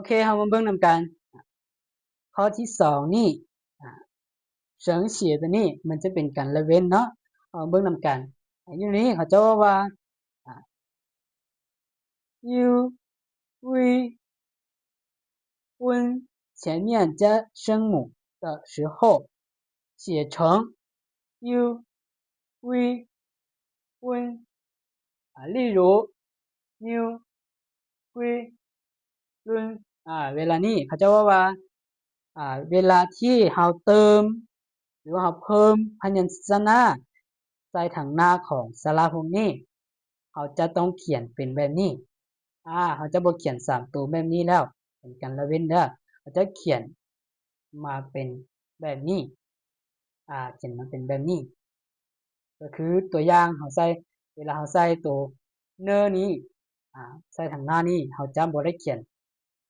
ເຄ ເຮົາມາເບິ່ງນຳກັນ. ຂໍ້ທີສອງນີ້ ອາ ເສີງເສຍໂຕນີ້ມັນຈະເປັນການລະເວັ້ນເນາະ. ເຮົາເບິ່ງນຳກັນ. ຢູ່ນີ້ເຂົາເຈົ້າເວົ້າວ່າ ອາ 因为 分前面加声母的时候，写成 u、ui、un. 例如 niu、gui、lun. ເວລານີ້ເຂົາເຈົ້າເວົ້າວ່າ ເວລາທີ່ເຮົາເຕີມ ຫຼືວ່າເຮົາເພີ່ມພະຍັນຊະນະໃສ່ທາງໜ້າຂອງສະຫຼະພວກນີ້ ເຮົາຈະຕ້ອງຂຽນເປັນແບບນີ້. ອາ ເຮົາຈະບໍ່ຂຽນສາມໂຕແບບນີ້ແລ້ວ ເປັນການລະເວັ້ນເດີ. ເຮົາຈະຂຽນມາເປັນແບບນີ້ ອາ ຂຽນມາເປັນແບບນີ້. ກໍຄືຕົວຢ່າງເຮົາໃສ່ ເວລາເຮົາໃສ່ໂຕເນີນີ້ ອາ ໃສ່ທາງໜ້ານີ້ ເຮົາຈະບໍ່ໄດ້ຂຽນ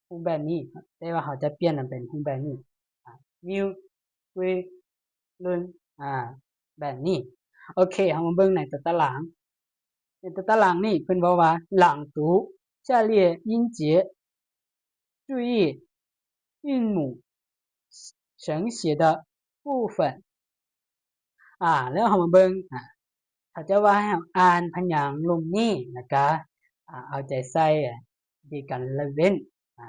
ຮູບແບບນີ້ ແຕ່ວ່າເຮົາຈະປ່ຽນມັນເປັນຮູບແບບນີ້ ອາ niu、gui、lun. ອາ ແບບນີ້. ໂອເຄ ເຮົາມາເບິ່ງໃນຕົວຕາລາງ. ໃນຕົວຕາລາງນີ້ເພິ່ນເວົ້າວ່າ 朗读下列音节，注意韵母省写的部分. ອາ ແລ້ວເຮົາມາເບິ່ງ ອາ ເຂົາເຈົ້າວ່າໃຫ້ເຮົາອ່ານພະຍາງລຸ່ມນີ້ ແລ້ວກະ ອາ ເອົາໃຈໃສ່ ອາ ທີ່ການລະເວັ້ນ ອາ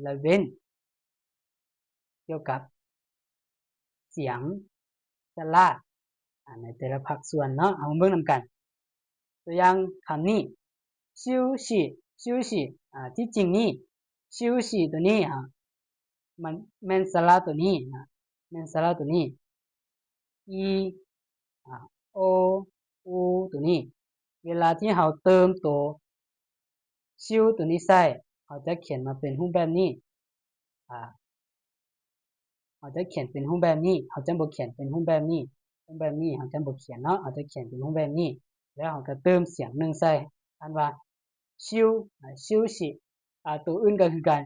ລະເວັ້ນ ກ່ຽວກັບສຽງສະຫຼະ ອາ ໃນແຕ່ລະພາກສ່ວນເນາະ. ເຮົາມາເບິ່ງນຳກັນ. ຕົວຢ່າງຄຳນີ້ 休息 休息. ອາ ທີ່ຈິງນີ້ 休息 ໂຕນີ້ ອາ ມັນແມ່ນສະຫຼະໂຕນີ້ນະ ແມ່ນສະຫຼະໂຕນີ້ ອີ ອາ ໂອ ອູ ໂຕນີ້. ເວລາທີ່ເຮົາເຕີມໂຕ ຊິວ ໂຕນີ້ໃສ່ ເຮົາຈະຂຽນມາເປັນຮູບແບບນີ້ ອາ ເຮົາຈະຂຽນເປັນຮູບແບບນີ້ ເຮົາຈະບໍ່ຂຽນເປັນຮູບແບບນີ້ ຮູບແບບນີ້ເຮົາຈະບໍ່ຂຽນເນາະ ເຮົາຈະຂຽນເປັນຮູບແບບນີ້ ແລ້ວເຮົາກໍເຕີມສຽງໜຶ່ງໃສ່ ອ່ານວ່າ 休 ອາ 休息. ອາ ໂຕອື່ນກໍຄືກັນ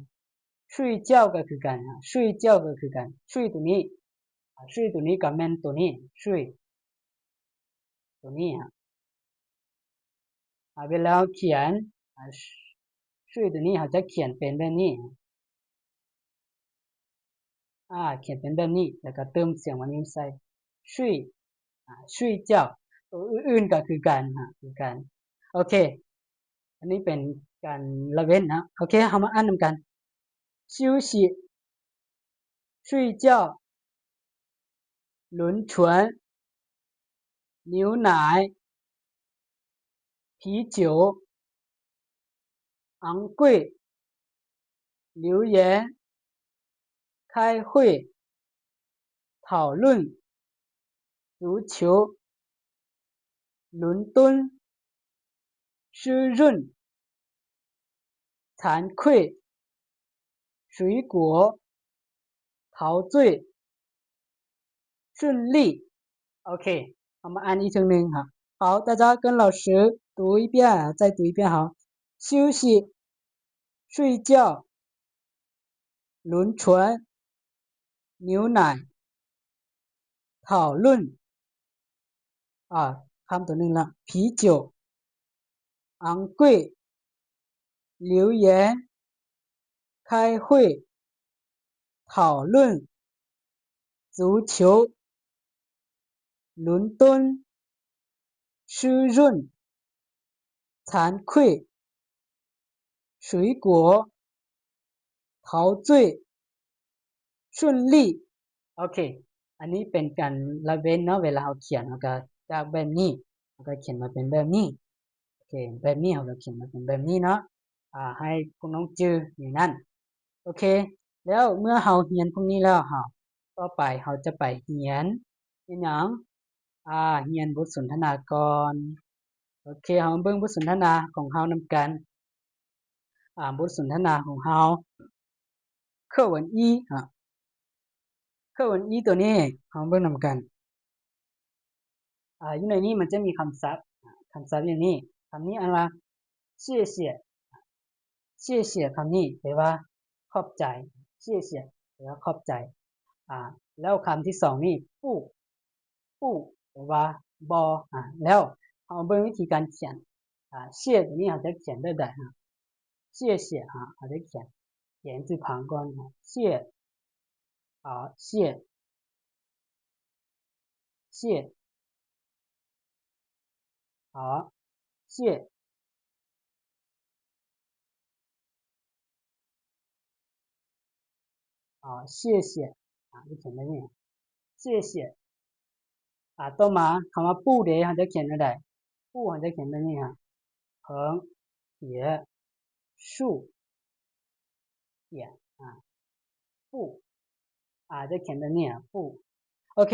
睡觉 ກໍຄືກັນ ອາ 睡觉 ກໍຄືກັນ 睡 ໂຕນີ້ ອາ 睡 ໂຕນີ້ກໍແມ່ນໂຕນີ້ 睡 ໂຕນີ້ ອາ ເວລາເຮົາຂຽນ ອາ 睡 ໂຕນີ້ເຮົາຈະຂຽນເປັນແບບນີ້ ອາ ຂຽນເປັນແບບນີ້ ແລ້ວກໍເຕີມສຽງວານິວໃສ່ 睡 ອາ 睡觉. ໂຕອື່ນໆກໍຄືກັນ ອາ ຄືກັນ. ໂອເຄ ອັນນີ້ເປັນການລະເວັ້ນເນາະ. ໂອເຄ ເຮົາມາອ່ານນຳກັນ 休息 睡觉 轮船 牛奶 啤酒 昂贵 留言 开会 讨论 足球 伦敦 湿润 惭愧 水果 陶醉 顺利. ໂອເຄ ເຮົາມາອ່ານອີກເທື່ອໜຶ່ງ ເຮົາ 大家跟老师读一遍 再读一遍 ເຮົາ 休息 睡觉 轮船 牛奶 讨论 ອາ ຄຳໂຕໜຶ່ງລະ 啤酒 昂贵 留言 开会 讨论 足球 伦敦 湿润 惭愧 水果 陶醉 顺利. ໂອເຄ ອັນນີ້ເປັນການລະເວັ້ນເນາະ ເວລາເຮົາຂຽນ ເຮົາກໍຈາກແບບນີ້ ເຮົາກໍຂຽນມາເປັນແບບນີ້. ໂອເຄ ແບບນີ້ເຮົາກໍຂຽນມາເປັນແບບນີ້ເນາະ ອາ ໃຫ້ພວກນ້ອງຈື່ໃນນັ້ນ. ໂອເຄ ແລ້ວເມື່ອເຮົາຮຽນພວກນີ້ແລ້ວ ເຮົາ ຕໍ່ໄປເຮົາຈະໄປຮຽນ ຮຽນຫຍັງ? ອາ ຮຽນບົດສົນທະນາກ່ອນ. ໂອເຄ ເຮົາມາເບິ່ງບົດສົນທະນາຂອງເຮົານຳກັນ. ອາ ບົດສົນທະນາຂອງເຮົາ 课文一 ອາ 课文一 ໂຕນີ້ ເຮົາມາເບິ່ງນຳກັນ. ອາ ຢູ່ໃນນີ້ມັນຈະມີຄຳສັບ ຄຳສັບຢ່າງນີ້ ຄຳນີ້ອ່ານວ່າ 谢谢 谢谢 ຄຳນີ້ແປວ່າຂອບໃຈ 谢谢 ແປວ່າຂອບໃຈ. ອາ ແລ້ວຄຳທີສອງນີ້ 不 不 ແປວ່າບໍ່. ອາ ແລ້ວເຮົາເບິ່ງວິທີການຂຽນ ອາ 谢 ໂຕນີ້ເຮົາຈະຂຽນແບບໃດ? 谢谢 ອາ ເຮົາຈະຂຽນ ขียน字旁ก่อน 谢 好 谢 谢 好 谢 好 谢谢 ອ່າ ຂຽນແບບນີ້ 谢谢 ອ່າ ຕໍ່ມາຄຳວ່າ 不 ເດ ເຮົາຈະຂຽນແນວໃດ? 不 ເຮົາຈະຂຽນແບບນີ້ຮະ 横 斜 竖 点 ອ່າ 不 ອ່າ ຈະຂຽນແບບນີ້ 不 ໂອເຄ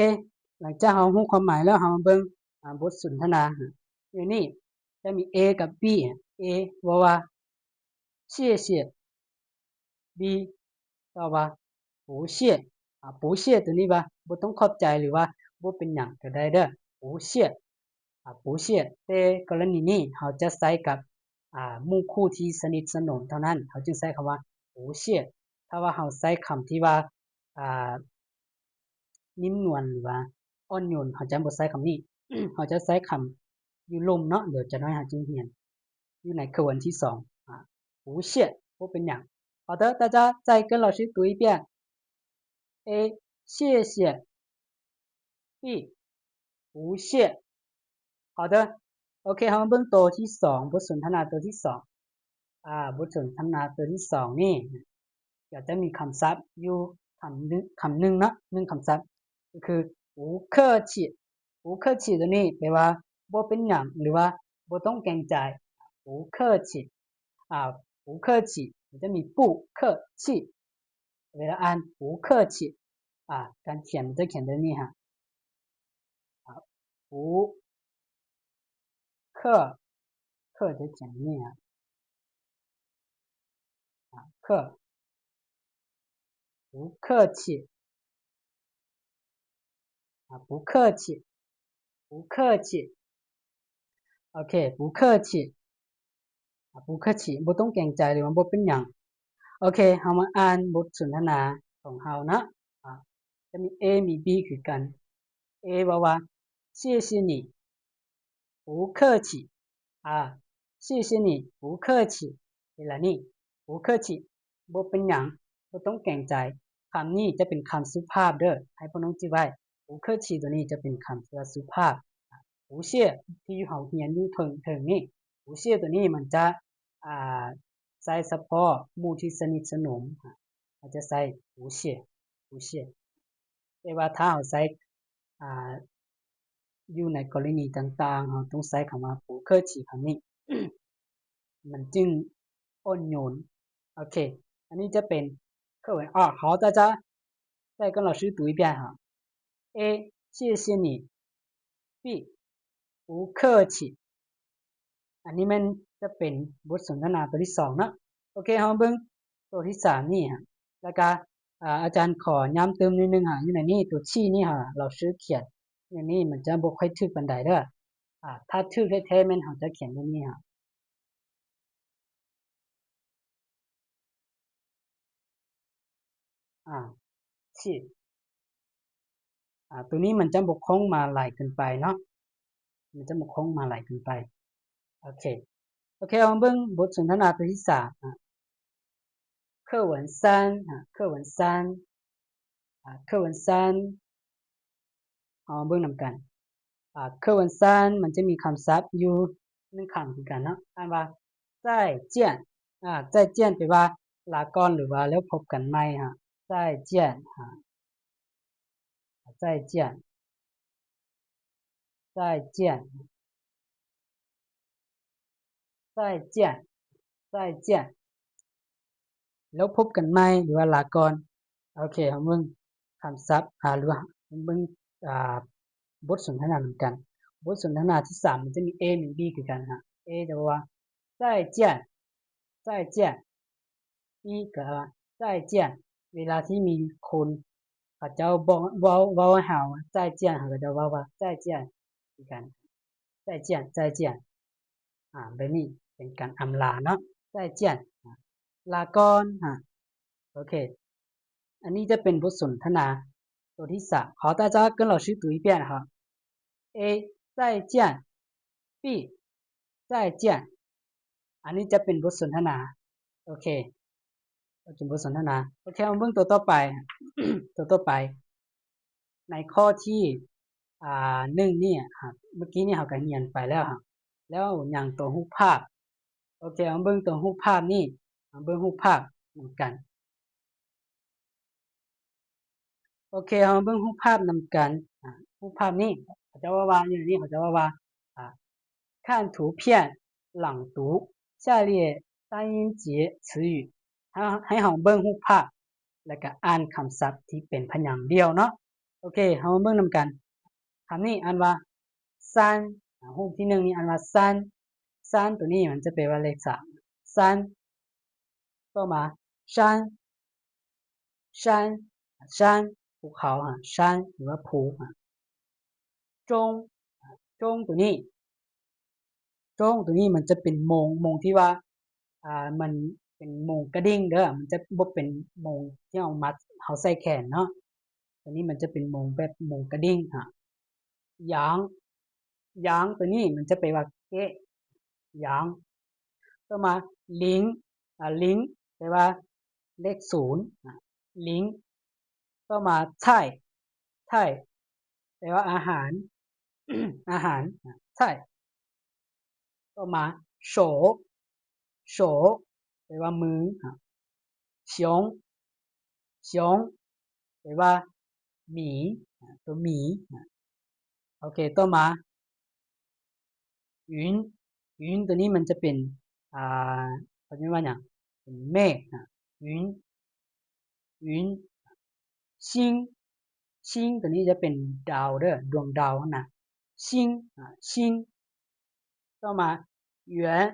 ຫຼັງຈາກເຮົາຮູ້ຄວາມໝາຍແລ້ວ ເຮົາມາເບິ່ງ ອ່າ ບົດສົນທະນາ ຢູ່ນີ້ຈະມີ A ກັບ B A ເວົ້າວ່າ 谢谢 B ຕອບວ່າ 不谢 ອ່າ 不谢 ໂຕນີ້ວ່າບໍ່ຕ້ອງຂອບໃຈ ຫຼືວ່າບໍ່ເປັນຫຍັງກໍໄດ້ເດີ 不谢 ອ່າ 不谢 ແຕ່ກໍລະນີນີ້ເຮົາຈະໃຊ້ກັບ ອ່າ ໝູ່ຄູ່ທີ່ສະໜິດສະໜົມເທົ່ານັ້ນ ເຮົາຈຶ່ງໃຊ້ຄຳວ່າ 不谢 ຖ້າວ່າເຮົาໃຊ້ຄຳທີ່ວ່າ ອ່າ ນຸ້ມນວນ ຫຼືວ່າອ່ອນໂຍນ ເຮົາຈະບໍ່ໃຊ້ຄຳນີ້ ເຮົາຈະໃຊ້ຄຳຢູ່ລົມເນາະ ດຽວຈັກໜ້ອຍເຮົາຈຶ່ງຮຽນ ຢູ່ໃນ课文ທີສອງ อ่า 不谢 ບໍ່ເປັນຫຍັງ 好的 大家再跟老师读一遍 A 谢谢 B 不谢 好的 ໂອເຄ ເຮົາມາເບິ່ງໂຕທີສອງ ບົດສົນທະນາໂຕທີສອງ ອ່າ ບົດສົນທະນາໂຕທີສອງນີ້ ກໍຈະມີຄຳສັບຢູ່ຄຳໜຶ່ງ ຄຳໜຶ່ງເນາະ ໜຶ່ງຄຳສັບ ກໍຄື 不客气 不客气 ໂຕນີ້ແປວ່າ ບໍ່ເປັນຫຍັງ ຫຼືວ່າ ບໍ່ຕ້ອງເກງໃຈ 不客气 ອ່າ 不客气 ມັນຈະມີ 不客气 ເວລາອ່ານ 不客气 ອ່າ ການຂຽນມັນຈະຂຽນແບບນີ້ຮະ 不 客 客 ຈະຂຽນແບບນີ້ຮະ ອ່າ 客 不客气 ອ່າ 不客气 不客气 ໂອເຄ 不客气 อ่า 不客气 ບໍ່ຕ້ອງເກງໃຈ ຫຼືວ່າບໍ່ເປັນຫຍັງ ໂອເຄ ເຮົາມາອ່ານບົດສົນທະນາຂອງເຮົາເນາະ ອ່າ ຈະມີ A ມີ B ຄືກັນ A ເວົ້າວ່າ 谢谢你 不客气 ອ່າ 谢谢你 不客气 ເວລານີ້ 不客气 ບໍ່ເປັນຫຍັງ ບໍ່ຕ້ອງເກງໃຈ ຄຳນີ້ຈະເປັນຄຳສຸພາບເດີ ໃຫ້ພວກນ້ອງຈື່ໄວ້ 不客气 ໂຕນີ້ຈະເປັນຄຳທີ່ວ່າສຸພາບ 不谢 ທີ່ເຮົາຮຽນຢູ່ເທິງ ເທິງນີ້ 不谢 ໂຕນີ້ມັນຈະ ອ່າ ໃຊ້ສະເພາະໝູ່ທີ່ສະໜິດສະໜົມ ເຮົາຈະໃຊ້ 不谢 不谢 ແຕ່ວ່າຖ້າເຮົາໃຊ້ ອ່າ ຢູ່ໃນກໍລະນີຕ່າງໆ ເຮົາຕ້ອງໃຊ້ຄຳວ່າ 不客气 ຄຳນີ້ ມັນຈຶ່ງອ່ອນໂຍນ ໂອເຄ ອັນນີ້ຈະເປັນ 课文二 好，大家再跟老师读一遍哈。A 谢谢你 B 不客气 ອັນນີ້ແມ່ນຈະເປັນບົດສົນທະນາໂຕທີສອງເນາະ ໂອເຄ ເຮົາເບິ່ງໂຕທີສາມນີ້ຮະ ແລ້ວກະ ອາ ອາຈານຂໍຢ້ຳຕື່ມນິດໜຶ່ງຮະ ຢູ່ໃນນີ້ໂຕ 气 ນີ້ຮະ 老师ຂຽນຢູ່ນີ້ມັນຈະບໍ່ຄ່ອຍຖືກປານໃດເດີ ອາ ຖ້າຖືກແທ້ໆແມ່ນເຮົາຈະຂຽນແບບນີ້ຮະ ອາ 气 ອາ ໂຕນີ້ມັນຈະບໍ່ໂຄ້ງມາຫຼາຍເກີນໄປເນາະ ມັນຈະບໍ່ໂຄ້ງມາຫຼາຍເກີນໄປ ໂອເຄ ໂອເຄ ເຮົາມາເບິ່ງບົດສົນທະນາໂຕທີສາມ ອາ 课文三 ອາ 课文三 ອາ 课文三 ເຮົາມາເບິ່ງນຳກັນ ອາ 课文三 ມັນຈະມີຄຳສັບຢູ່ໜຶ່ງຄຳຄືກັນເນາະ ອ່ານວ່າ 再见 ອາ 再见 ແປວ່າ ລາກ່ອນ ຫຼືວ່າ ແລ້ວພົບກັນໃໝ່ ອາ 再见 ອາ 再见 再见 再见 再见 ແລ້ວພົບກັນໃໝ່ ຫຼືວ່າລາກ່ອນ ໂອເຄ ເຮົາເບິ່ງຄຳສັບ ອາ ຫຼືວ່າເບິ່ງ ອາ ບົດສົນທະນານຳກັນ ບົດສົນທະນາທີສາມ ມັນຈະມີ A ມີ B ຄືກັນ ອາ A ຈະເວົ້າວ່າ 再见 再见 B ກໍວ່າ 再见 ເວລາທີ່ມີຄົນເຂົາເຈົ້າບອກ ເວົ້າ ເວົ້າໃຫ້ເຮົາ 再见 ເຂົາເຈົ້າເວົ້າວ່າ 再见 ຄືກັນ 再见 再见 ອາ ແບບນີ້ເປັນການອຳລາເນາະ 再见 ອາ ລາກ່ອນ ອາ ໂອເຄ ອັນນີ້ຈະເປັນບົດສົນທະນາໂຕທີສາມ 好，大家跟老师读一遍哈。A 再见 B 再见 ອັນນີ້ຈະເປັນບົດສົນທະນາ ໂອເຄ ກິນບົດສົນທະນາ. ໂອເຄ ເຮົາເບິ່ງຕົວຕໍ່ໄປ ຕົວຕໍ່ໄປ ໃນຂໍ້ທີ ອ່າ ໜຶ່ງນີ້ ເມື່ອກີ້ນີ້ເຮົາກໍຮຽນໄປແລ້ວ ແລ້ວຍັງຕົວຮູບພາບ. ໂອເຄ ເຮົາເບິ່ງຕົວຮູບພາບນີ້ ເຮົາເບິ່ງຮູບພາບນຳກັນ. ໂອເຄ ເຮົາເບິ່ງຮູບພາບນຳກັນ. ອາ ຮູບພາບນີ້ ເຂົາເຈົ້າເວົ້າວ່າ ຢູ່ໃນນີ້ເຂົາເຈົ້າເວົ້າວ່າ ອາ 看图片 朗读下列单音节词语 ໃຫ້ ໃຫ້ເຮົາເບິ່ງຮູບພາບ ແລ້ວກະອ່ານຄຳສັບທີ່ເປັນພະຍາງດ່ຽວເນາະ. ໂອເຄ ເຮົາມາເບິ່ງນຳກັນ. ຄຳນີ້ອ່ານວ່າ ຊານ ອາ ຮູບທີໜຶ່ງນີ້ອ່ານວ່າ ຊານ. ຊານ ໂຕນີ້ມັນຈະແປວ່າເລກສາມ ຊານ. ຕໍ່ມາ ຊານ ຊານ ຊານ ພູເຂົາ ອາ ຊານ ຫຼືວ່າພູ ອາ ຈົງ ອາ ຈົງ ໂຕນີ້ ຈົງ ໂຕນີ້ມັນຈະເປັນໂມງ ໂມງທີ່ວ່າ ອາ ມັນເປັນໂມງກະດິ່ງເດີ ມັນຈະບໍ່ເປັນໂມງທີ່ເຮົາມັດ ເຮົາໃສ່ແຂນເນາະ. ໂຕນີ້ມັນຈະເປັນໂມງແບບໂມງກະດິ່ງ ອາ ຢາງ ຢາງ ໂຕນີ້ມັນຈະແປວ່າເກະ ຢາງ. ຕໍ່ມາ ລິງ ອາ ລິງ ແປວ່າເລກສູນ ອາ ລິງ. ຕໍ່ມາ ໄຊ່ ໄຊ່ ແປວ່າອາຫານ ອາຫານ ອາ ໄຊ່. ຕໍ່ມາ ໂສ ໂສ ແປວ່າມື ອາ ຊຽງ ຊຽງ ແປວ່າໝີ ອາ ຕົວໝີ ອາ ໂອເຄ. ຕໍ່ມາ ຫຍຸນ ຫຍຸນ ໂຕນີ້ມັນຈະເປັນ ອາ ເຂົາເອີ້ນວ່າຫຍັງ ເປັນເມກ ອາ ຫຍຸນ ຫຍຸນ. ຊິງ ຊິງ ໂຕນີ້ຈະເປັນດາວເດີ ດວງດາວຫັ້ນນະ ຊິງ ອາ ຊິງ. ຕໍ່ມາ ຢວນ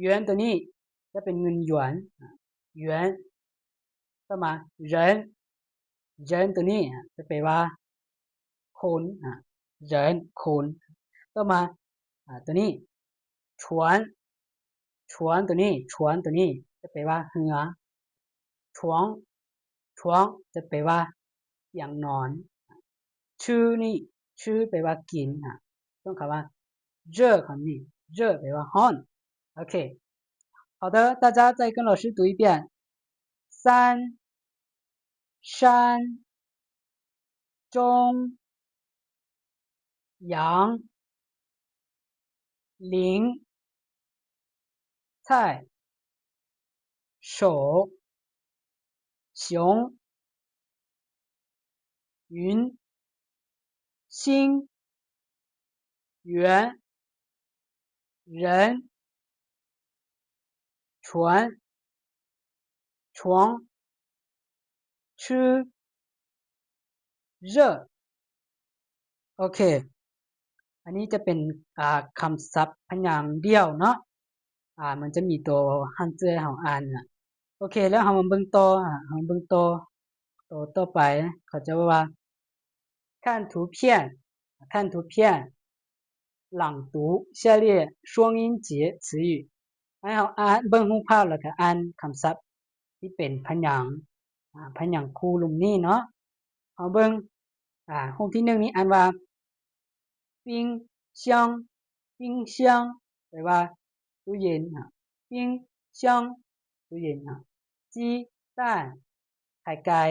ຢວນ ໂຕນີ້ຈະເປັນເງິນຢວນ ຢວນ. ຕໍ່ມາ ເຫຢິນ ເຫຢິນ ໂຕນີ້ຈະແປວ່າຄົນ ອາ ເຫຢິນ ຄົນ. ຕໍ່ມາ ອາ ໂຕນີ້ ຊວນ ຊວນ ໂຕນີ້ ຊວນ ໂຕນີ້ຈະແປວ່າເຮືອ ຊວງ ຊວງ ຈະແປວ່າຕຽງນອນ. ຊື່ນີ້ ຊື່ ແປວ່າກິນ ອາ ຕ້ອງຄຳວ່າ ເຈີ ຄຳນີ້ ເຈີ ແປວ່າຮ້ອນ. ໂອເຄ 好的，大家再跟老师读一遍。山 山、中、阳、林、菜、手、熊、云、心、圆、人、船、床、吃、热。 ໂອເຄ ອັນນີ້ຈະເປັນ ອາ ຄຳສັບພະຍາງດ່ຽວເນາະ ອາ ມັນຈະມີໂຕຮັນເຈື່ອໃຫ້ເຮົາອ່ານນະ. ໂອເຄ ແລ້ວເຮົາມາເບິ່ງຕໍ່ ອາ ເຮົາມາເບິ່ງຕໍ່ ໂຕຕໍ່ໄປ ເຂົາຈະເວົ້າວ່າ 看图片 看图片 朗读下列双音节词语 ໃຫ້ເຮົາອ່ານ ເບິ່ງຮູບພາບ ແລ້ວກະອ່ານຄຳສັບທີ່ເປັນພະຍາງ ອາ ພະຍາງຄູ່ລຸ່ມນີ້ເນາະ. ເຮົາເບິ່ງ ອາ ຮູບທີໜຶ່ງນີ້ອ່ານວ່າ 冰箱 冰箱 ແປວ່າຕູ້ເຢັນ 冰箱 ຕູ້ເຢັນ 鸡蛋 ໄຂ່ໄກ່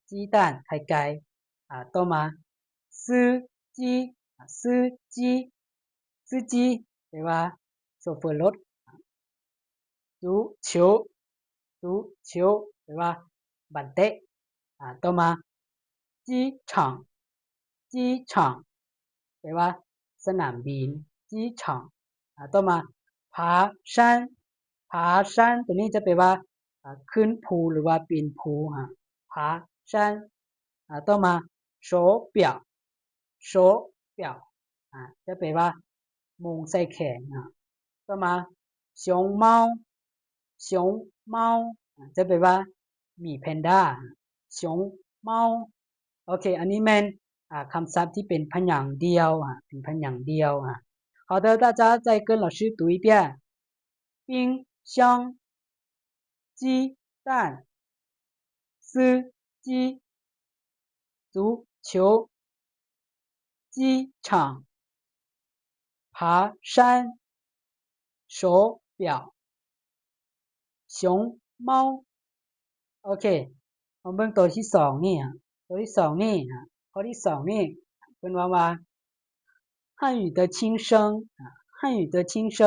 鸡蛋 ໄຂ່ໄກ່. ອາ ຕໍ່ມາ 司机 司机 司机 ແປວ່າໂຊເຟີລົດ. 足球 足球 ແປວ່າບານເຕະ. ອາ ຕໍ່ມາ 机场 机场 ແປວ່າສະໜາມບິນ 机场. ອາ ຕໍ່ມາ 爬山 爬山 ໂຕນີ້ຈະແປວ່າ ອາ ຂຶ້ນພູ ຫຼືວ່າປີນພູ ອາ 爬山. ອາ ຕໍ່ມາ 手表 手表 ອາ ຈະແປວ່າໂມງໃສ່ແຂນ. ອາ ຕໍ່ມາ 熊猫 熊猫 ອາ ຈະແປວ່າໝີແພນດາ 熊猫. ໂອເຄ ອັນນີ້ແມ່ນ ອາ ຄຳສັບທີ່ເປັນພະຍາງດ່ຽວ ອາ ເປັນພະຍາງດ່ຽວ. ອາ 好的，大家再跟老师读一遍。 冰箱、鸡蛋、司机、足球、机场、爬山、手表、熊猫。ໂອເຄ ເຮົາເບິ່ງໂຕທີສອງນີ້ ໂຕທີສອງນີ້ ຂໍ້ທີສອງນີ້ ເພິ່ນເວົ້າວ່າ 汉语的轻声 อ่า 汉语的轻声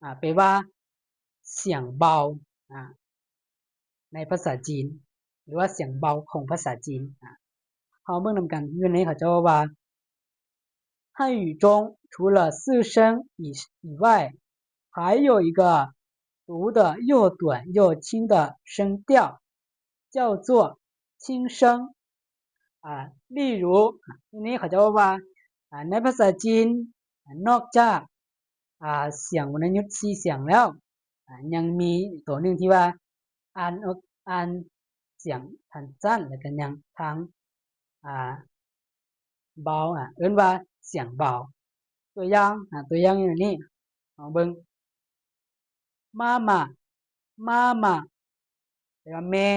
อ่า ແປວ່າ ສຽງເບົາ ອ່າ ໃນພາສາຈີນ ຫຼືວ່າສຽງເບົາຂອງພາສາຈີນ ອ່າ ເຮົາເບິ່ງນຳກັນ ຢູ່ໃນເຂົາເຈົ້າເວົ້າວ່າ 汉语中除了四声以，以外，还有一个读得又短又轻的声调，叫做轻声。 ອ່າ 例如 ອ່າ ໃນນີ້ເຂົາເຈົ້າເວົ້າວ່າ ອ່າ ໃນພາສາຈີນ ອ່າ ນອກຈາກ ອ່າ ສຽງວັນນະຍຸດສີ່ສຽງແລ້ວ ອ່າ ຍັງມີໂຕໜຶ່ງທີ່ວ່າອ່ານອອກ ອ່ານສຽງທັນສັ້ນ ແລ້ວກໍຍັງທາງ ອ່າ ເບົາ ອ່າ ເອີ້ນວ່າສຽງເບົາ. ຕົວຢ່າງ ອ່າ ຕົວຢ່າງຢູ່ໃນນີ້ ເຮົາເບິ່ງ 妈妈 妈妈 ແປວ່າແມ່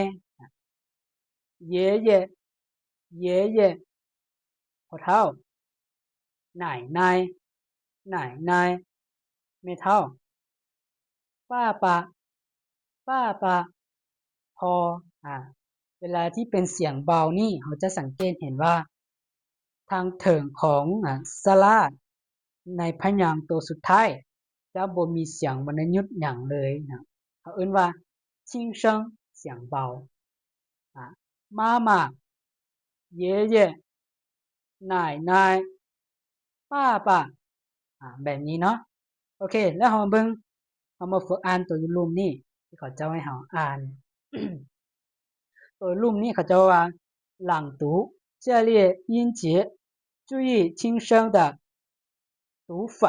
爷爷 爷爷 ພໍ່ເຖົ້າ 奶奶 奶奶 ແມ່ເຖົ້າ 爸爸 爸爸 ພໍ່ ອ່າ ເວລາທີ່ເປັນສຽງເບົານີ້ ເຮົາຈະສັງເກດເຫັນວ່າ ທາງເທິງຂອງ ອ່າ ສະຫຼະ ໃນພະຍາງໂຕສຸດທ້າຍ ຈະບໍ່ມີສຽງວັນນະຍຸດຫຍັງເລີຍນະ ເຂົາເອີ້ນວ່າ 轻声 ສຽງເບົາ ອ່າ 妈妈 爷爷 奶奶 爸爸 ອ່າ ແບບນີ້ເນາະ. ໂອເຄ ແລ້ວເຮົາມາເບິ່ງ ເຮົາມາຝຶກອ່ານໂຕຢູ່ລຸ່ມນີ້ ທີ່ເຂົາເຈົ້າໃຫ້ເຮົາອ່ານ ໂຕລຸ່ມນີ້ເຂົາເຈົ້າວ່າ 朗读这列音节注意轻声的读法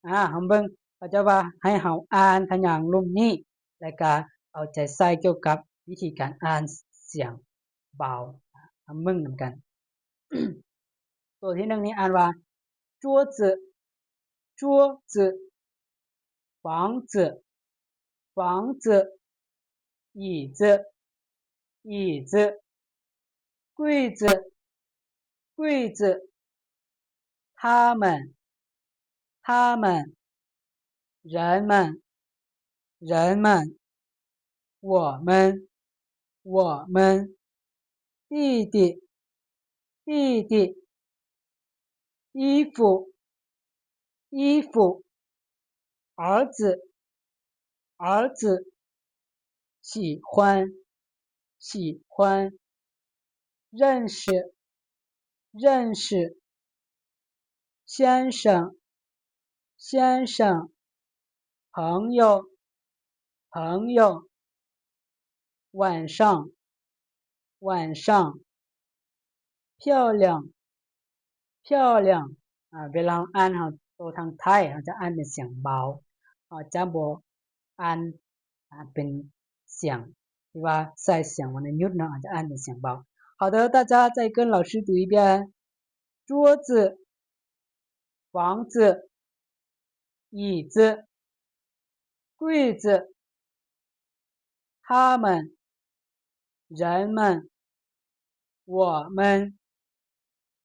ອ່າ ເຮົາເບິ່ງ ເຂົາເຈົ້າວ່າໃຫ້ເຮົາອ່ານພະຍາງລຸ່ມນີ້ ແລະກະເອົາໃຈໃສ່ກ່ຽວກັບວິທີການອ່ານສຽງເບົາ ເຮົາເບິ່ງນຳກັນ. ໂຕທີໜຶ່ງນີ້ອ່ານວ່າ 桌子 桌子 房子 房子 椅子 椅子 柜子 柜子 他们 他们 人们 人们 我们 我们 弟弟 弟弟 衣服 衣服 儿子 儿子 喜欢 喜欢 认识 认识 先生 先生 朋友 朋友 晚上 晚上 漂亮 漂亮 ອ່າ ເວລາເຮົາອ່ານ ເຮົາ ໂຕທາງໄທ ເຮົາຈະອ່ານເປັນສຽງເບົາ ເຮົາຈະບໍ່ອ່ານ ອ່າ ເປັນສຽງທີ່ວ່າໃສ່ສຽງວັນນະຍຸດເນາະ ເຮົາຈະອ່ານເປັນສຽງເບົາ. 好的，大家再跟老师读一遍。桌子 房子 椅子 柜子 他们 人们 我们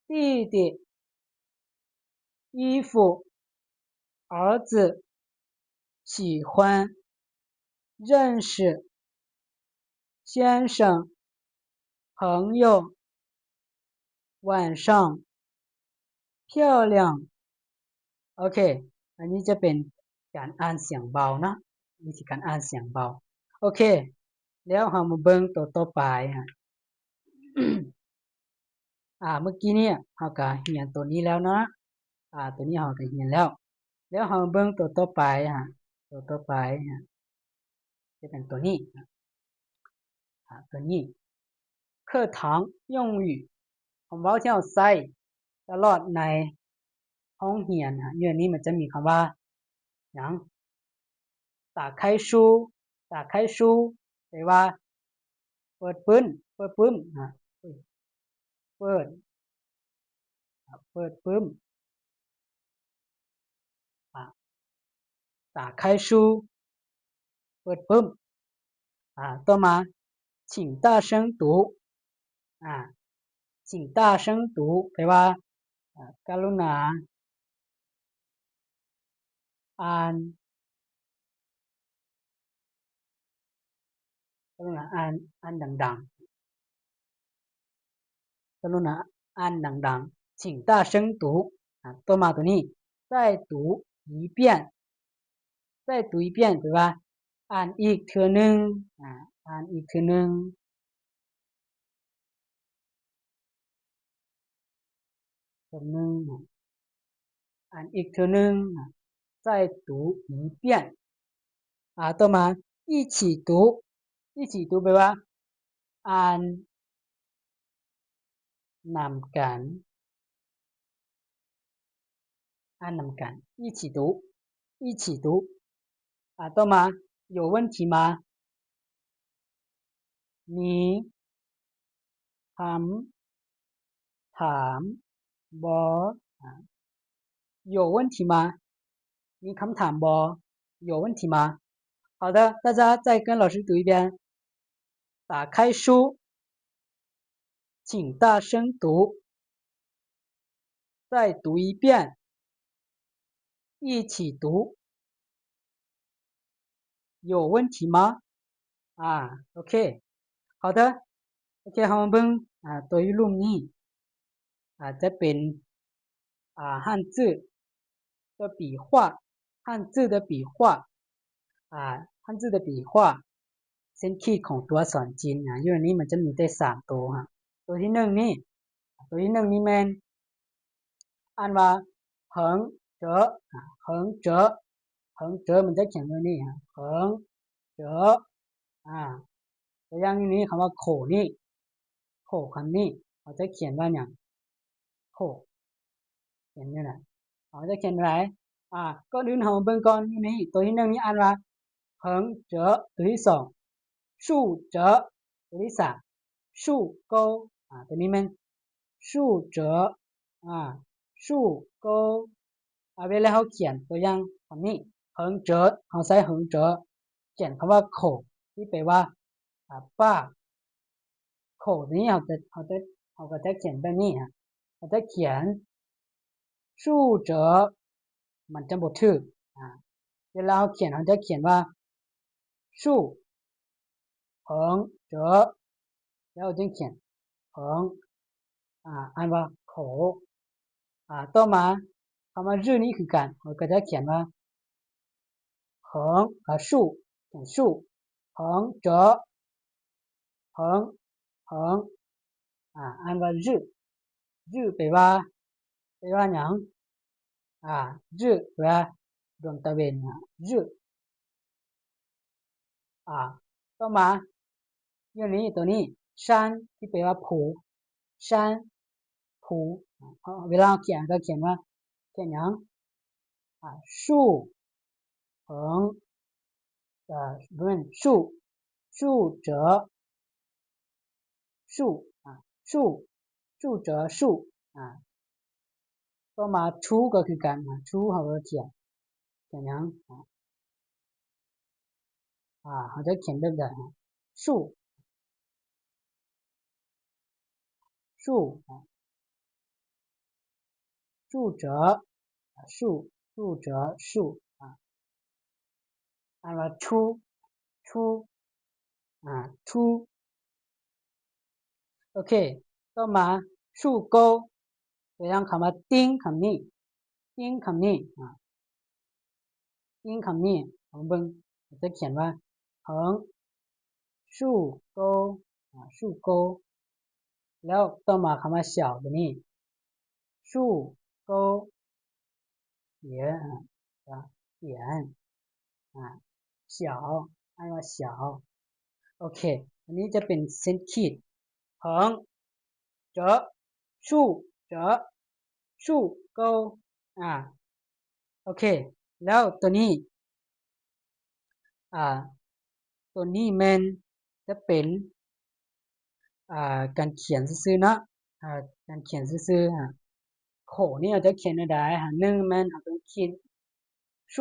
弟弟 衣服 儿子 喜欢 认识 先生 朋友 晚上 漂亮 ໂອເຄ ອັນນີ້ຈະເປັນການອ່ານສຽງເບົາເນາະ ວິທີການອ່ານສຽງເບົາ. ໂອເຄ ແລ້ວເຮົາມາເບິ່ງໂຕຕໍ່ໄປ ອ່າ ເມື່ອກີ້ນີ້ເຮົາກະຮຽນໂຕນີ້ແລ້ວເນາະ ອ່າ ໂຕນີ້ເຮົາກະຮຽນແລ້ວ ແລ້ວເຮົາມາເບິ່ງໂຕຕໍ່ໄປ ໂຕຕໍ່ໄປ ຈະເປັນໂຕນີ້ ອ່າ ໂຕນີ້ 课堂用语 ຄຳເວົ້າທີ່ເຮົາໃຊ້ຕະຫຼອດໃນຫ້ອງຮຽນ ຢູ່ໃນນີ້ມັນຈະມີຄຳວ່າຫຍັງ? 打开书 打开书 ແປວ່າເປີດປຶ້ມ ເປີດປຶ້ມ ເປີດ ເປີດປຶ້ມ 打开书 ເປີດປຶ້ມ ອ່າ ຕໍ່ມາ 请大声读 ອ່າ 请大声读 ແປວ່າ ອ່າ ກະລຸນາອ່ານ ກ ກະລຸນາອ່ານ ອ່ານດັງໆ ກະລຸນາອ່ານດັງໆ 请大声读 ອາ ຕໍ່ມາໂຕນີ້ 再读一遍 再读一遍 ແປວ່າ ອ່ານອີກເທື່ອໜຶ່ງ ອາ ອ່ານອີກເທື່ອໜຶ່ງ ເທື່ອໜຶ່ງ ອ່ານອີກເທື່ອໜຶ່ງ 再读一遍 ອາ ຕໍ່ມາ 一起读 一起读 ແປວ່າ ອ່ານນຳກັນ ອ່ານນຳກັນ 一起读 一起读 ອາ ຕໍ່ມາ 有问题吗 ມີຄຳຖາມບໍ່ ອາ 有问题吗 ມີຄຳຖາມບໍ່ 有问题吗 好的，大家再跟老师读一遍 打开书 请大声读 再读一遍 一起读 有问题吗 ອາ ໂອເຄ 好的 ໂອເຄ ເຮົາມາເບິ່ງ ອາ ໂຕຢູ່ລຸ່ມນີ້ ອາ ຈະເປັນ ອາ 汉字 的笔画 汉字的笔画 ອາ 汉字的笔画 ເສັ້ນຂີດຂອງຕົວອັກສອນຈີນ ອາ ຢູ່ໃນນີ້ມັນຈະມີແຕ່ສາມໂຕ ໂຕທີໜຶ່ງນີ້ ໂຕທີໜຶ່ງນີ້ແມ່ນ ອ່ານວ່າ 恒折 ອາ 恒折 恒折 ມັນຈະຂຽນແບບນີ້ 恒折 ອາ ຕົວຢ່າງນີ້ ຄຳວ່າ 口 ນີ້ 口 ຄຳນີ້ ເຮົາຈະຂຽນວ່າຫຍັງ? 口 ຂຽນແນວໃດ? ເຮົາຈະຂຽນແນວໃດ? ອາ ກ່ອນອື່ນເຮົາເບິ່ງກ່ອນ ຢູ່ໃນໂຕທີໜຶ່ງນີ້ອ່ານວ່າ 恒折 ໂຕທີສອງ 树折 ໂຕທີສາມ 树沟 ອາ ໂຕນີ້ແມ່ນ 树折 ອາ 树沟 ອາ ເວລາເຮົາຂຽນຕົວຢ່າງຄຳນີ້ 恒折 ເຮົາໃຊ້ 恒折 ຂຽນຄຳວ່າ 口 ທີ່ແປວ່າ ອາ ປາກ 口 ນີ້ເຮົາຈະ ເຮົາຈະ ເຮົາກໍຈະຂຽນແບບນີ້ ເຮົາຈະຂຽນ 树折 ມັນຈະບໍ່ຖືກ ອາ ເວລາເຮົາຂຽນ ເຮົາຈະຂຽນວ່າ 树 恒折 ແລ້ວຈຶ່ງຂຽນ 恒 ອາ ອ່ານວ່າ 口 ອາ ຕໍ່ມາ ຄຳວ່າ 日 ນີ້ຄືກັນ ເຮົາກໍຈະຂຽນວ່າ 恒 ອາ 树 ຂຽນ 树 恒折 恒 恒 ອາ ອ່ານວ່າ 日 日 ແປວ່າ ແປວ່າຫຍັງ? ອາ 日 ແປວ່າດວງຕາເວັນ ອາ 日 ອາ ຕໍ່ມາ ຢູ່ນີ້ ໂຕນີ້ 山 ທີ່ແປວ່າພູ 山 ພູ ເວລາເຮົາຂຽນກໍຂຽນວ່າ ຂຽນຫຍັງ? ອາ 树 恒 ເອີ ບໍ່ແມ່ນ 树 树折 树 ອາ 树 树折 树 ອາ ຕໍ່ມາ 图 ກໍຄືກັນ ອາ 图 ເຮົາກໍຂຽນ ຂຽນຫຍັງ? ອາ ເຮົາຈະຂຽນແບບໃດ? 树 树 树折 树 树折 树 ອາ ອ່ານວ່າ 图 图 ອາ 图 ໂອເຄ ຕໍ່ມາ 树沟 ຕົວຢ່າງຄຳວ່າ 钉 ຄຳນີ້ 钉 ຄຳນີ້ ອາ ຕີ້ງຄຳນີ້ ເຮົາເບິ່ງ ຈະຂຽນວ່າ 恒 树沟 ອາ 树沟 ແລ້ວຕໍ່ມາຄຳວ່າ 小 ຕົວນີ້ 树沟 也 ອາ 也 ອາ 小 ອ່ານວ່າ 小 ໂອເຄ ອັນນີ້ຈະເປັນເສັ້ນຂີດ 恒 折 树 折 树沟 ອາ ໂອເຄ ແລ້ວຕົວນີ້ ອາ ຕົວນີ້ແມ່ນຈະເປັນ ອາ ການຂຽນຊື່ໆເນາະ ອາ ການຂຽນຊື່ໆ ອາ ໂຂນີ້ເຮົາຈະຂຽນແນວໃດ? ອາ ໜຶ່ງແມ່ນເຮົາຕ້ອງຂຽນ 树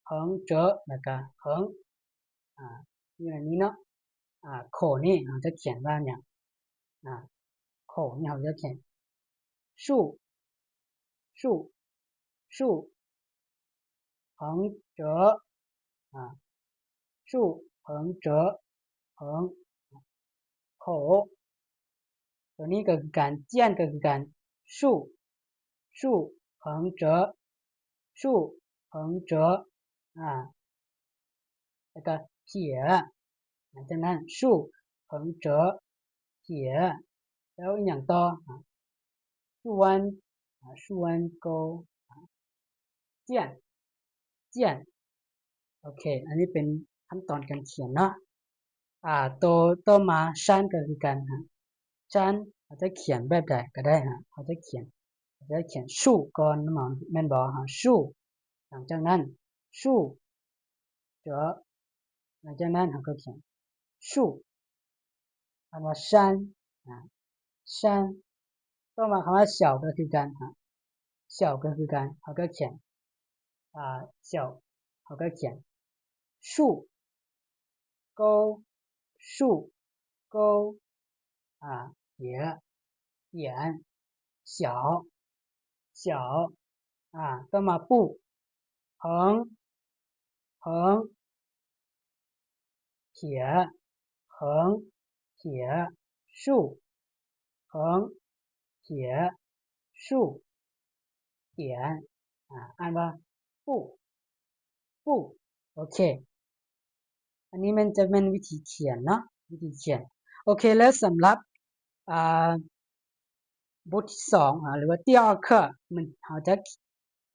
恒 折 ແລ້ວກະ 恒 ອາ ຢູ່ໃນນີ້ເນາະ ອາ ໂຂນີ້ເຮົາຈະຂຽນວ່າຫຍັງ? ອາ ໂຂນີ້ເຮົາຈະຂຽນ 树 树 树 恒 折 ອາ 树 恒 折恒口 ໂຕນີ້ກໍຄືກັນ 见 ກໍຄືກັນ 树树恒折 树恒折 ອາ ແລ້ວກໍ铁 ຫຼັງຈາກນັ້ນ 树恒折铁 ແລ້ວອີຫຍັງຕໍ່? 树弯 ອາ 树弯钩 见见 ໂອເຄ ອັນນີ້ເປັນຂັ້ນຕອນການຂຽນເນາະ. ອາ ໂຕຕໍ່ມາ 山 ກໍຄືກັນຮະ 山 ເຮົາຈະຂຽນແບບໃດກໍໄດ້ຮະ ເຮົາຈະຂຽນ ເຮົາຈະຂຽນ 树 ກ່ອນແມ່ນບໍ່ຮະ 树 ຫຼັງຈາກນັ້ນ 树 ເຈາະ ຫຼັງຈາກນັ້ນເຮົາກໍຂຽນ 树 ອ່ານວ່າ 山 ນະ 山 ຕໍ່ມາຄຳວ່າ 小 ກໍຄືກັນຮະ 小 ກໍຄືກັນ ເຮົາກໍຂຽນ ອາ 小 ເຮົາກໍຂຽນ 树 钩 树 钩 ອາ 铁扁小 小 ອາ ຕໍ່ມາ 布 恒 恒 铁 恒 铁 树 恒 铁 树 扁 ອາ ອ່ານວ່າ 布 布 ໂອເຄ ອັນນີ້ແມ່ນຈະແມ່ນວິທີຂຽນເນາະ ວິທີຂຽນ ໂອເຄ ແລ້ວສຳລັບ ອ່າ ບົດທີສອງ ອາ ຫຼືວ່າ 第二课 ມັນ ເຮົາຈະ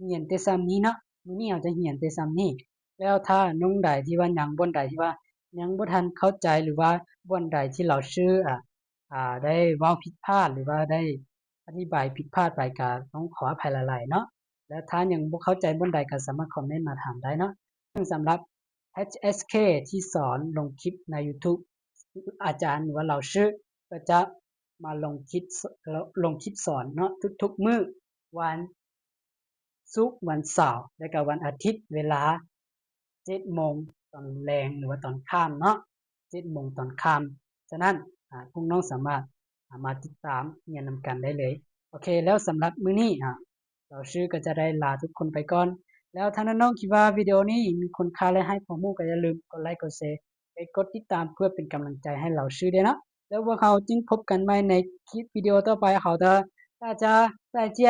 ຮຽນແຕ່ສ່ຳນີ້ເນາະ ມື້ນີ້ເຮົາຈະຮຽນແຕ່ສ່ຳນີ້ ແລ້ວຖ້ານ້ອງໃດທີ່ວ່າຍັງ ບ່ອນໃດທີ່ວ່າຍັງບໍ່ທັນເຂົ້າໃຈ ຫຼືວ່າບ່ອນໃດທີ່ລາວຊື່ ອາ ອາ ໄດ້ເວົ້າຜິດພາດ ຫຼືວ່າໄດ້ອະທິບາຍຜິດພາດໄປ ກໍຕ້ອງຂໍອະໄພຫຼາຍໆເນາະ ແລະ ຖ້າຍັງບໍ່ເຂົ້າໃຈບ່ອນໃດ ກໍສາມາດຄອມເມັນມາຖາມໄດ້ເນາະ. ເຊິ່ງສຳລັບ ເອັດເອັສເຄ ທີ່ສອນລົງຄລິບໃນ YouTube ອາຈານ ຫຼືວ່າ 老师 ກໍຈະມາລົງຄລິບ ລົງຄລິບສອນເນາະ ທຸກໆມື້ ວັນສຸກ ວັນເສົາ ແລະ ກໍວັນອາທິດ ເວລາ ເຈັດໂມງຕອນແລງ ຫຼືວ່າຕອນຄ່ຳເນາະ ເຈັດໂມງຕອນຄ່ຳ. ສະນັ້ນ ອາ ພວກນ້ອງສາມາດ ອາ ມາຕິດຕາມຮຽນນຳກັນໄດ້ເລີຍ. ໂອເຄ ແລ້ວສຳລັບມື້ນີ້ ອາ ລາວຊື່ກໍຈະໄດ້ລາທຸກຄົນໄປກ່ອນ. ແລ້ວຖ້ານ້ອງໆຄິດວ່າວິດີໂອນີ້ມີຄຸນຄ່າ ແລະ ໃຫ້ຄວາມຮູ້ ກໍຢ່າລືມກົດໄລ ກົດແຊ ແລະ ກົດຕິດຕາມ ເພື່ອເປັນກຳລັງໃຈໃຫ້ລາວຊື່ດ້ວຍເນາະ. ແລ້ວພວກເຮົາຈຶ່ງພົບກັນໃໝ່ໃນຄລິບວິດີໂອຕໍ່ໄປ. 好的 大家再见.